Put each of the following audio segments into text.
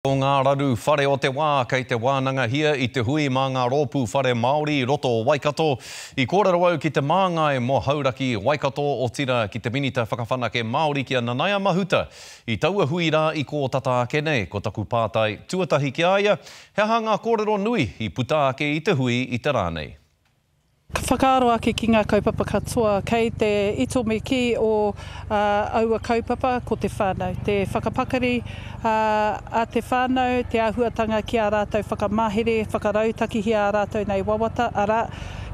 Ko ngā raru whare o te wā kei te wānangahia i te hui mā ngā rōpū whare Māori i roto o Waikato. I kōrero au ki te māngai mō Hauraki, Waikato, otirā ki te Minita Whakawhanake Māori ki a Nanaia Mahuta i taua hui rā i kō tata ake nei. Ko taku pātai tuatahi ki a ia, he aha ngā kōrero nui i puta ake i te hui i te rā nei? Ka whakaaro ake ki ngā kaupapa katoa, kei te ito me kī o aua kaupapa ko te whānau, te whakapakari a te whānau, te āhuatanga ki ā rātou whakamahere, whakarautakihia ā rātou nei wawata, arā,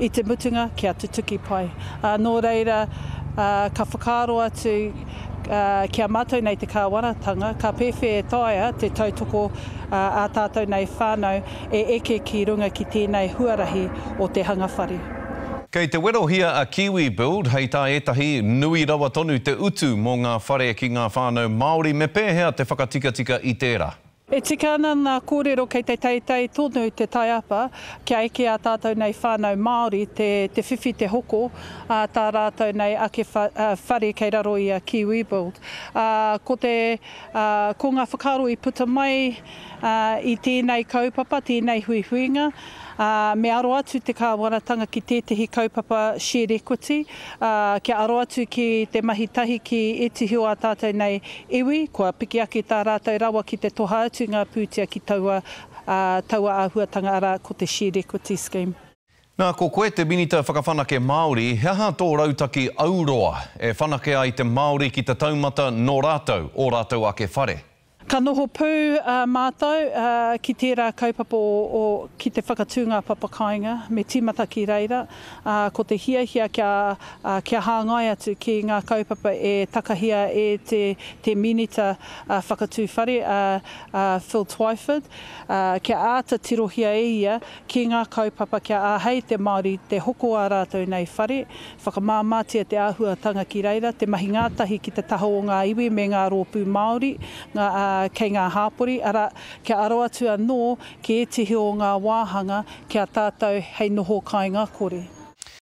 i te mutunga kia tutuki pai. Nō reira, ka whakaaro atu ki a mātou nei te kāwanatanga, ka pēwhea e taea te tautoko ā tātou nei whānau e eke ki runga ki tēnei huarahi o te hanga whare. Kei te werohia a KiwiBuild, hei tā ētahi, nui rawa tonu te utu mō ngā whare ki ngā whānau Māori, me pēhea te whakatikatika i tērā? E tika ana ngā kōrero kei te teitei tonu te taiapa kia eke ā tātou nei whānau Māori te te whiwhi te hoko ā tā rātou nei ake whare kei raro i a KiwiBuild. Ā, ko te, ā, ko ngā whakaaro i puta mai, Ā, i tēnei kaupapa, tēnei huihuinga, ā, me aro atu te kāwanatanga ki tētehi kaupapa shared equity, ā, kia aro atu ki te mahi tahi ki ētehi o ā tātou nei iwi, kua piki ake tā rātou rawa ki te toha atu ngā pūtea ki taua, ā, taua āhuatanga, arā, ko te shared equity scheme. Nā, ko koe te Minita Whakawhanake Māori, he aha tō rautaki auroa e whanake ai te Māori ki te taumata nō rātou ō rātou ake whare? Ka noho pū mātou ki tērā kaupapa o ki te whakatū ngā papakāinga, me tīmata ki reira, ko te hiahia kia kia hāngai atu ki ngā kaupapa e takahia e te te Minita Whakatū Whare a Phil Twyford, kia āta tirohia e ia ki ngā kaupapa kia āhei te Māori te hoko ā rātou nei whare, whakamāmātia te āhuatanga ki reira, te mahi ngātahi ki te taha o ngā iwi me ngā rōpū Māori ngā, ā, kei ngā hāpori, arā, kia aro atu anō ki ētehi o ngā wāhanga ki a tātou hei noho kāinga kore.